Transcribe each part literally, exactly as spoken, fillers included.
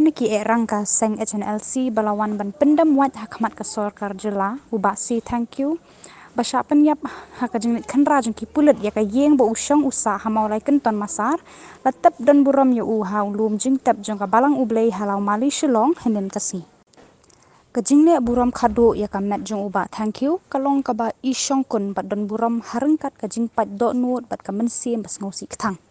Na ki ehrang ka seng H N L C ba la wan ban pyndem wait ha khmat ka sorkar jylla, u Bah C Thangkhiew, ba shah pynïap ha ka jingleit khynra jong ki pulit ïa ka ïing ba u shong u sah ha Mawlai Kynton Massar, la tep don burom ïa u ha u lum jingtep jong ka Balang U Blei ha Lawmali Shillong hynnin ka sngi. Ka jingleh burom khadduh ïa ka met jong u Bah Thangkhiew ka long kaba i shongkun bad don burom ha ryngkat ka jingpait dohnud bad ka mynsiem ba sngewsih kthang.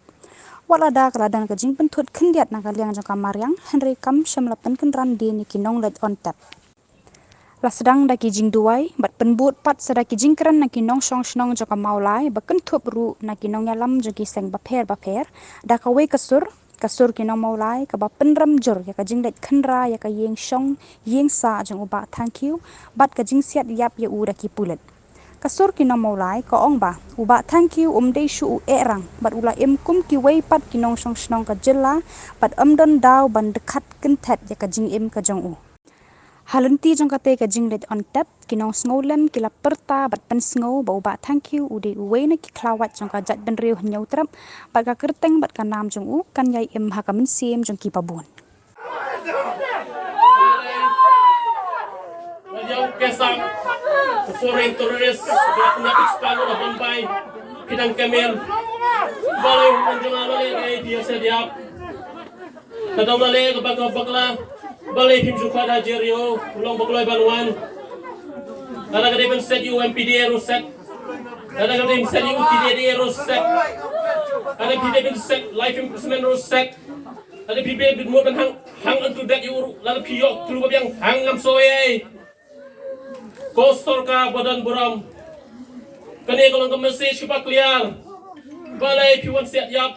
Wat lada ka la don ka jingpynthut khyndiat na ka liang jong ka mariang, hynrei kam shym la pynkynran dien ïa ki nongleit on tep. La sdang da ki jingduwai bad pynbud pat sa da ki jingkren na ki nongshong shnong jong ka Mawlai, ba kynthup ruh na ki nongïalam jong ki seng bapher bapher, da kawei ka sur, ka sur ki nong Mawlai, kaba pynrem jur ïa ka jingleit khynra ïa ka ïing shong ïing sah jong u Bah Thangkhiew bad ka jingsiat ïap ïa u da ki pulit. Ka sur ki nong Mawlai ka ong ba u Bah Thangkhiew um dei shuh u ehrang bad u la im kum kiwei pat ki nongshong shnong ka jylla bad ym don daw ban dkhat kynthet ïa ka jingim ka jong u. Ha lynti jong katei ka jingleit on tep, ki nongsngewlem ki la pyrta bad pynsngew ba u Bah Thangkhiew u dei uwei na ki khlawait jong ka jaitbynriew Hynñiewtrep, bad ka kyrteng bad ka nam jong u kan ïai im ha ka mynsiem jong ki babun. Radiau Kesang, foreign terrorist, ba pynïap ïa ki spah na Bombay, ki dang kamel. Balei hynmen jong nga, balei ka A P S diap? Ka dang balei ka baka bakla? Balei phim ju khot ha Jerry Ho, u long ba kloi ban wan? Lada ka dei ban set ïa u M P D A ruh set. Lada ka dei ban set ïa u T D A ruh set. Lada phi dei ban set life imprisonment ruh set. Lada phi dei ban mut ban hang, hang on to death ïa u ruh. Lada phi ïoh khlur ba biang hang ngam soi ei. Ko sorkar ba don burom. Kane ka long ka message kaba clear. Balei phi wan siat ïap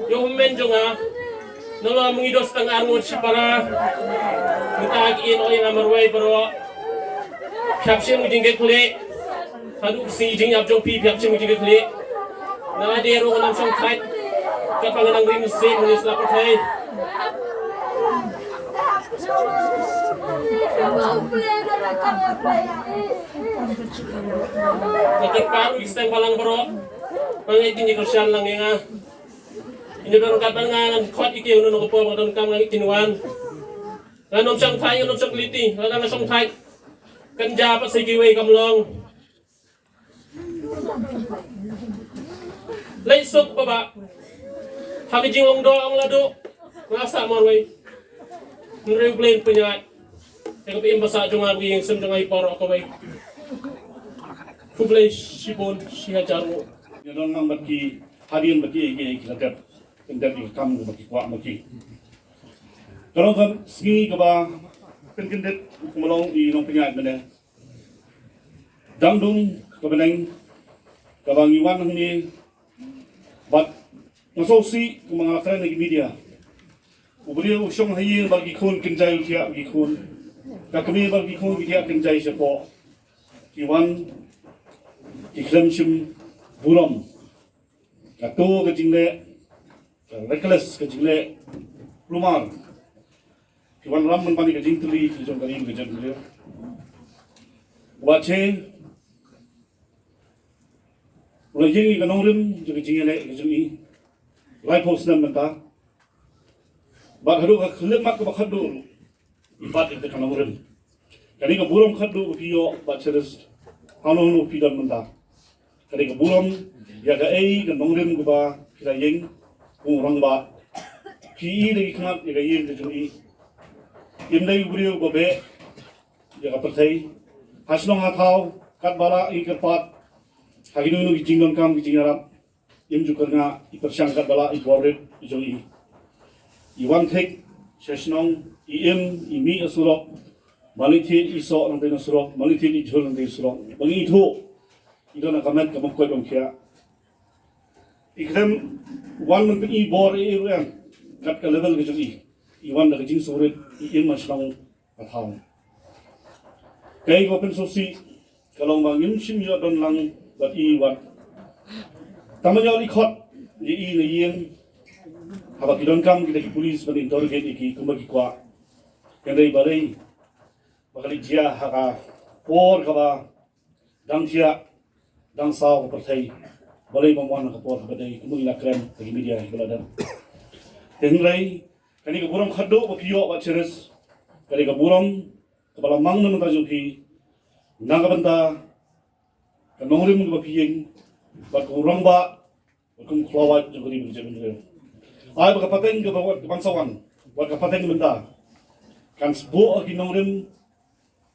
ïa u hynmen jong nga? Nalor ma ngi don sa tang ar ngut shipara. Mynta ki ïehnoh ïa nga marwei baroh. Phi hap shim ka jingkitkhlieh. Haduh ka sngi jingïap jong phi, phi hap shim ka jingkitkhlieh. Nga la dei ruh nga nym shong thait. Katba nga dang rim mynsiem ha kane ka sla pyrthei. Nga kyrpad ïa ki seng balang baroh ba ngeit kin ïa kyrshan lang ïa nga. Ïa nga don katba nga ngan khot ïa ki, uno uno ka por ba nga donkam nga ngeit kin wan. Nga nym shong thait, nga nym shong kylli, lada nga shong thait kan jia pat sa kiwei, kam long. Leit suk, Bah Bah. Ha ka jinglong doh ong la duh. Nga sah marwei. Hynrei U Blei un pynïaid ïa ka ba im ba sah jong nga bad ka ïing sem jong nga baroh kawei. Khublei shibun shihajar nguh. Ïa don lang bad ki hadien bad ki, ki, ki la dep. Kin dep ïa ka kam bad ki kwah bad ki. Ka long ka sngi kaba pynkyndit kumba long i nongpynïaid mynne. Dang dung ka bneng kaba ngi wan hangne bad nga sngewsih kumba nga la kren ha ki media. U briew u shong ha ïing bad ki khun, kynjai u thiah ki khun. Ka kmie bad ki khun ki thiah kynjai shapoh. Ki wan ki khlem shim burom. Kato ka jingleh ka reckless, ka jingleh kulmar. Ki wanrah mynta ka jingtylli ka jong ka ri ka jong ka ri. Wat che u la ïeng ïa ka nongrim jong ka jingïaleh ka jong i. Laiphew snem mynta. Bad haduh ka khyllipmat kaba khatduh ruh i bat ïa ka nongrim. Kane ka burom khatduh ba phi ïoh bad cheris hano hano phi don mynta. Kane ka burom ïa kaei ka nongrim kaba phi la ïeng kum u rangbah. Phi i da ki khmat ïa ka ïing ka jong i. Im dei u briew ba beh ïa ka pyrthei. Ha shnong ha thaw katba lah i kyrpad ha kino kino ki jingdonkam ki jingïarap. Im ju kyrngah, i pyrshang katba lah i bor rit i jong i. I wan thik sha shnong, i im, i mih ha surok. Mane thied i soh nangtei na surok, mane thied i jhur nangtei na surok. Ba ngi ithuh i don ha ka met kaba koit bym khiah. I khlem wan ban pyni bor ei ei ruh em kat ka level ka jong i. I wan da ka jingsngewrit, i im ha shnong ka thaw. Kaei kaba pynsngewsih ka long ba ngim shym ïoh don lang bad i wat. Tang ban ïoh lyngkot ïa i na ïing haba ki donkam kita ki pulis ban interrogate ïa ki kumba ki kwah. Hynrei balei ba ka la jia ha ka por kaba dang thiah dang saw ka pyrthei. Balei bym wan ha ka por kaba dei kumba ngi la kren ha ki media kiba la dep. Te hynrei Kane ka burom khatduh ba phi ïoh Bah Chiris, kane ka burom kaba la mang na ka bynta jong phi, na ka bynta ka nongrim kaba phi ïeng bad ka rangbah, bad kum u khlawait jong ka ri bad ka jaitbynriew. Ai ba ka pateng kaba wat ka bangsawan, wat ka pateng ka bynta kan sboh ha ki nongrim,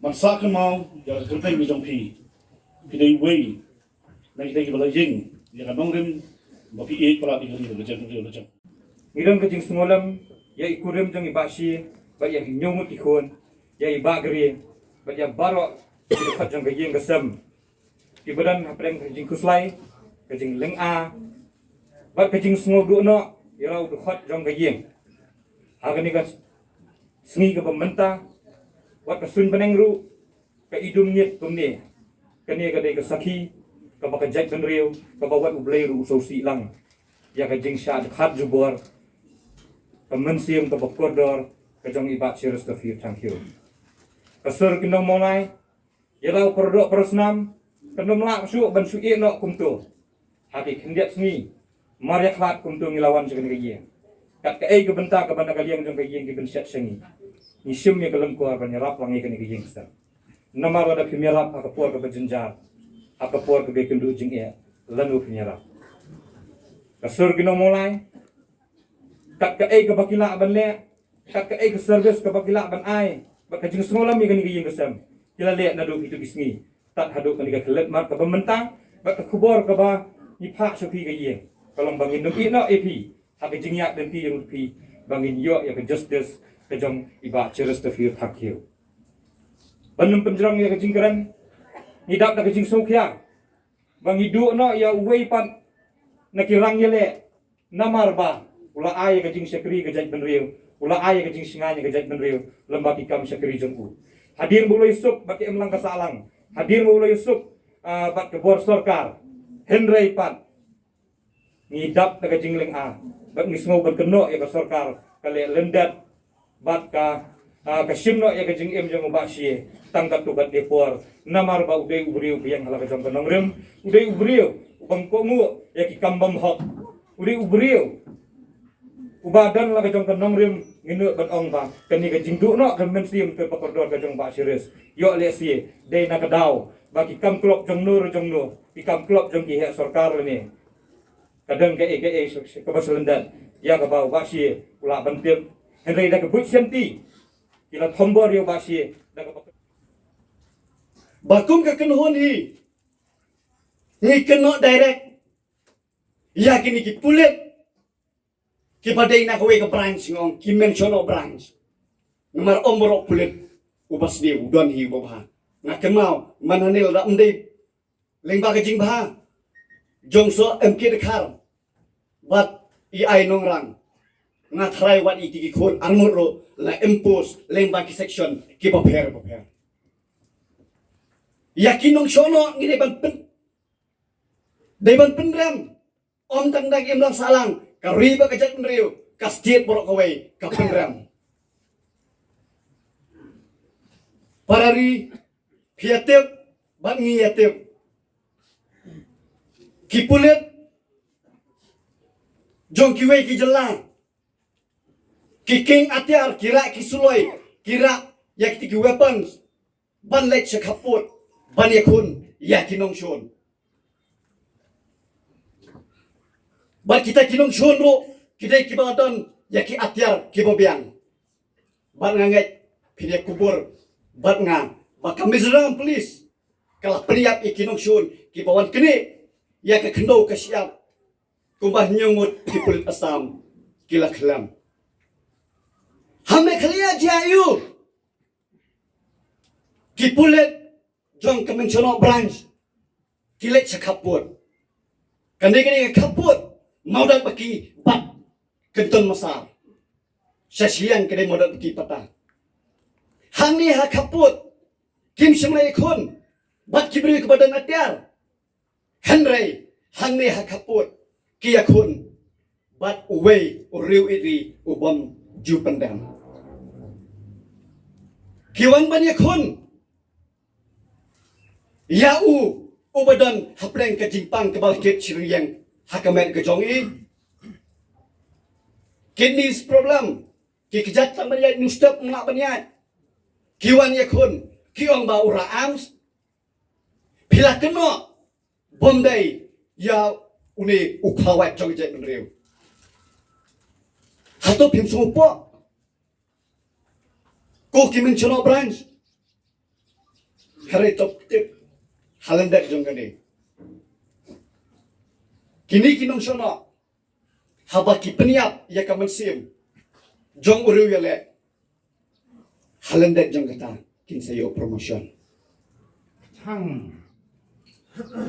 man sa kynmaw ïa ka kyrteng ka jong phi. Phi dei uwei na kita kiba la ïeng ïa ka nongrim ba phi ïeit palat ïa ka ri bad ka jaitbynriew la jong. Ngi don ka jingsngewlem ïa i kurim jong i Bah Shi bad ïa ki hynñiew ngut ki khun, ïa i Bah Gri bad ïa baroh ki dkhot jong ka ïing ka sem, kiba don hapdeng ka jingkhuslai, ka jinglyngngoh bad ka jingsngewduh noh ïa la u dkhot jong ka ïing. Ha kane ka sngi kaba mynta, wat ka suiñ bneng ruh, ka i dum ngit kumne. Kane ka dei ka sakhi kaba ka jaitbynriew, kaba wat U Blei ruh u sngewsih lang ïa ka jingshah dkhot jubor ka mynsiem kaba kordor ka jong i Bah Cheristerfield Thangkhiew. Ka sur ki nong Mawlai, ïa la u paradoh parasnam kan ym lah shuh ban shu ïeh noh kumto. Ha ki khyndiat sngi mar ïa khlad kumto ngi la wan sha kane ka ïing. Kat kaei ka bynta kaba na ka liang jong ka ïing ki pynshet sha ngi, ngi shim ïa ka lyngkor ban ïarap lang ïa kane ka ïing ka sem. Namar lada phim ïarap ha ka por kaba jynjar, ha ka por kaba kynduh jingeh, lano phin ïarap? Ka sur ki nong Mawlai, kat kaei kaba ki lah ban leh, kat kaei ka service kaba ki lah ban ai, bad ka jingsngewlem ïa kane ka ïing ka sem, ki la leh naduh kito ki sngi tad haduh kane ka khyllipmat kaba mynta. Bad ka khubor kaba ngi phah sha phi ka ïing ka long ba ngin ym ïeh noh ïa phi ha ka jingïaid lynti jong phi, ba ngin ïoh ïa ka justice ka jong i Bah Cheristerfield Thangkhiew. Ban ym pynjrong ïa ka jingkren, ngi dap da ka jingsngewkhia ba ngi duh noh ïa uwei pat na ki rang ïaleh, namar ba u la ai ïa ka jingshakri ka jaitbynriew, u la ai ïa ka jingshngaiñ ïa ka jaitbynriew lem bad ki kam shakri jong u. Hadien ba u la ïasuk bad ka imlang ka sahlang, hadien ba u la ïasuk, ah, bad ka bor sorkar, hynrei pat ngi dap da ka jinglyngngoh bad ngi sngew ban kynnoh ïa ka sorkar ka leh lyndet bad ka, ah, ka shim noh ïa ka jingim jong u Bah Shi tang katto katne por. Namar ba u dei u briew ba ïeng ha la ka jong ka nongrim, u dei u briew u bym kohnguh ïa ki kam bymhok, u dei u briew uba don la ka jong ka nongrim. Ngi nud ban ong ba kane ka jingduh noh ka mynsiem kaba kordor ka jong Bah Chiris, ïoh lehse dei na ka daw ba ki kam klop jong no re jong no, ki kam klop jong ki heh sorkar lane, ka don kaei kaei kaba shlyndet ïa kaba u Bah Shi u lah ban tip. Hynrei da ka buit shynti ki la thombor ïa u Bah Shi da kaba, ba kum ka kynhun hi ngi kynnoh direct ïa kine ki pulit kiba dei na kawei ka branch, ngi ong ki Mynshuwa North branch. Namar ym baroh pulit uba sniew u don hi uba bha. Nga kynmaw man hangne lada ym dei lyngba ka jingbha jong u Soh M K Dkhar bad i Ai Nongrang, nga tharai wat ïa ki khun arngut ruh la impose lyngba ki section kiba pher bapher. Ïa ki nongshong noh ngi dei ban pyn, dei ban pynrem. Ym tang da ka imlang sahlang, ka ri bad ka jaitbynriew, ka state baroh kawei ka pynrem. Para ri, phi ïatip bad ngi ïatip, ki pulit jong kiwei ki jylla ki king atiar, ki rah ki suloi, ki rah ïa kiti ki weapons ban leit sha khappud ban ïakhun ïa ki nongshun. Bad kita ki nongshun ruh ki dei kiba don ïa ki atiar kiba biang. Bad nga ngeit phin ïa kubur bad nga ba ka Mizoram Police ka la pynïap ïa ki nongshun kiba wan knieh ïa ka khyndew ka shyiap kumba hynñiew ngut ki pulit Assam ki la khlem. Ha Meghalaya jia aiu ki pulit jong ka Mynshuwa North branch ki leit sha khappud? Kane kane ka khappud mawdat ba ki bat kynton masar. Sha shiliang ka dei mawdat ba ki pata. Hangne ha khappud kim shym la ïakhun bad ki briew kiba don atiar. Hynrei hangne ha khappud ki ïakhun bad uwei u riew iri u bym ju pyndem. Ki wan ban ïakhun ïa u uba don hapdeng ka jingpang kaba la kit shiliang ha ka met ka jong i. Kidneys problem, Ki kjat tang ban ïaid, newstep nga ban ïaid. Ki wan ïakhun, ki ong ba u Rah Arms. Phi la kynnoh bym dei ïa une u khlawait jong ka jaitbynriew. Hato phim sngewpoh? Ko ki Mynshuwa Branch, hynrei to tip ha lyndet jong kane. Kine ki nongshong noh, haba ki pynïap ïa ka mynsiem jong u riewïaleh, ha lyndet jong kata kin sa ïoh promotion. Tang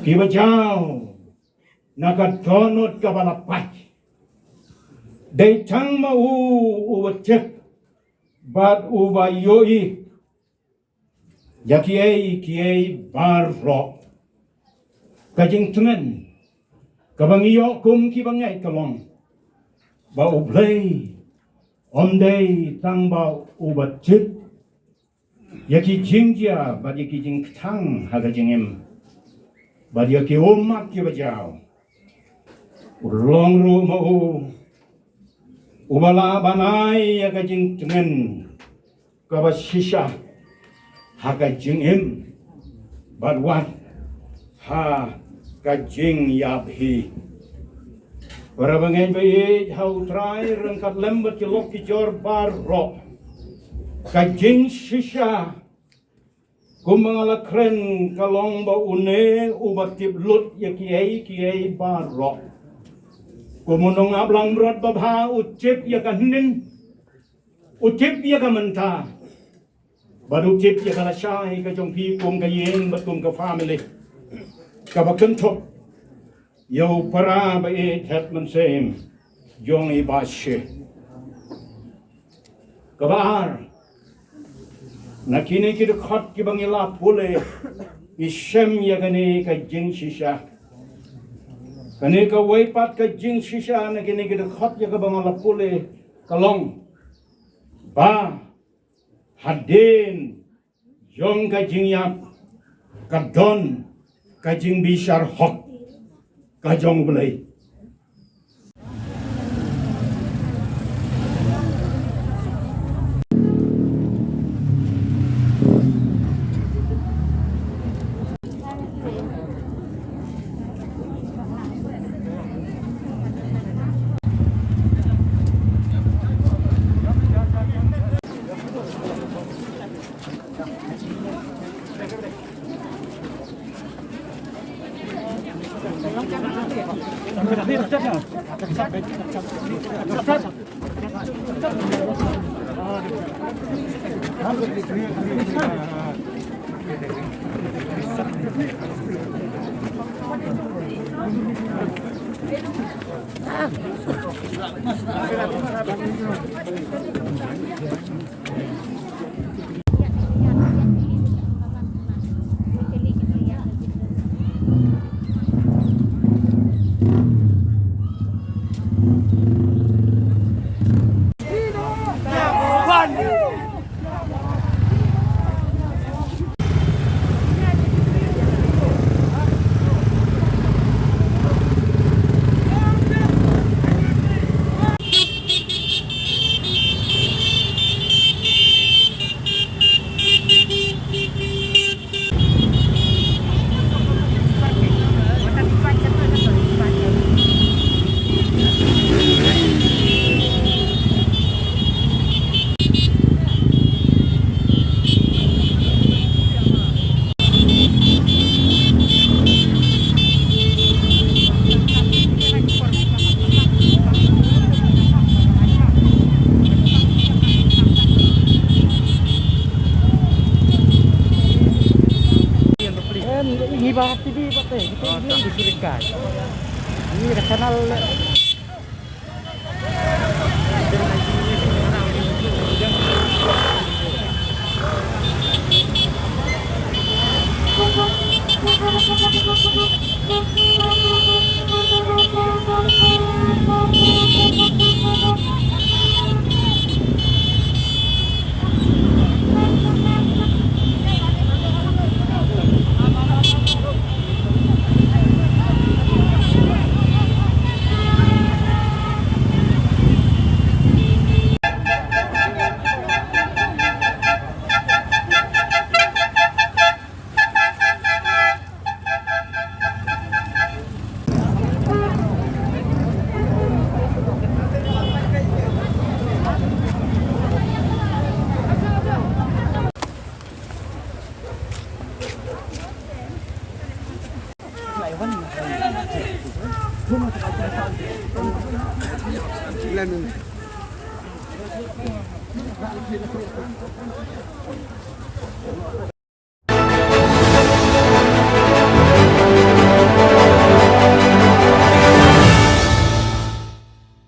kiba jaw na ka dohnud kaba la pait. Dei tang ma u uba tip bad uba ïohi ïa kiei kiei baroh. Ka jingtngen kaba ngi ïoh kum ki bangeit ka long ba U Blei um dei tang ba uba tip ïa ki jingjia bad ïa ki jingkthang ha ka jingim bad ïa ki ummat kiba jaw. U long ruh ma u uba la ban ai ïa ka jingtngen kaba shisha ha ka jingim bad wat ha ka jingïap hi. Para bangeit ba ïeit ha U Trai, ryngkat lem bad ki lok ki jor baroh, ka jingshisha kumba nga la kren ka long ba une uba tip lut ïa kiei kiei baroh. Kum u nongaplangbrot babha, u tip ïa ka hynnin, u tip ïa ka mynta bad u tip ïa ka lashai ka jong phi kum ka ïing bad kum ka family kaba kynthup ïa u para ba ïeit, head mynsiem jong i Bah Shi. Kaba ar, na kine ki dkhot kiba ngi la pule, ngi shem ïa kane ka jingshisha. Kane kawei pat ka jingshisha na kine ki dkhot ïa kaba nga la pule ka long ba hadien jong ka jingïap ka don ka jingbishar hok ka jong U Blei. Ngi ba T V ba te, kita ini di Surikai. Ini ada kanal.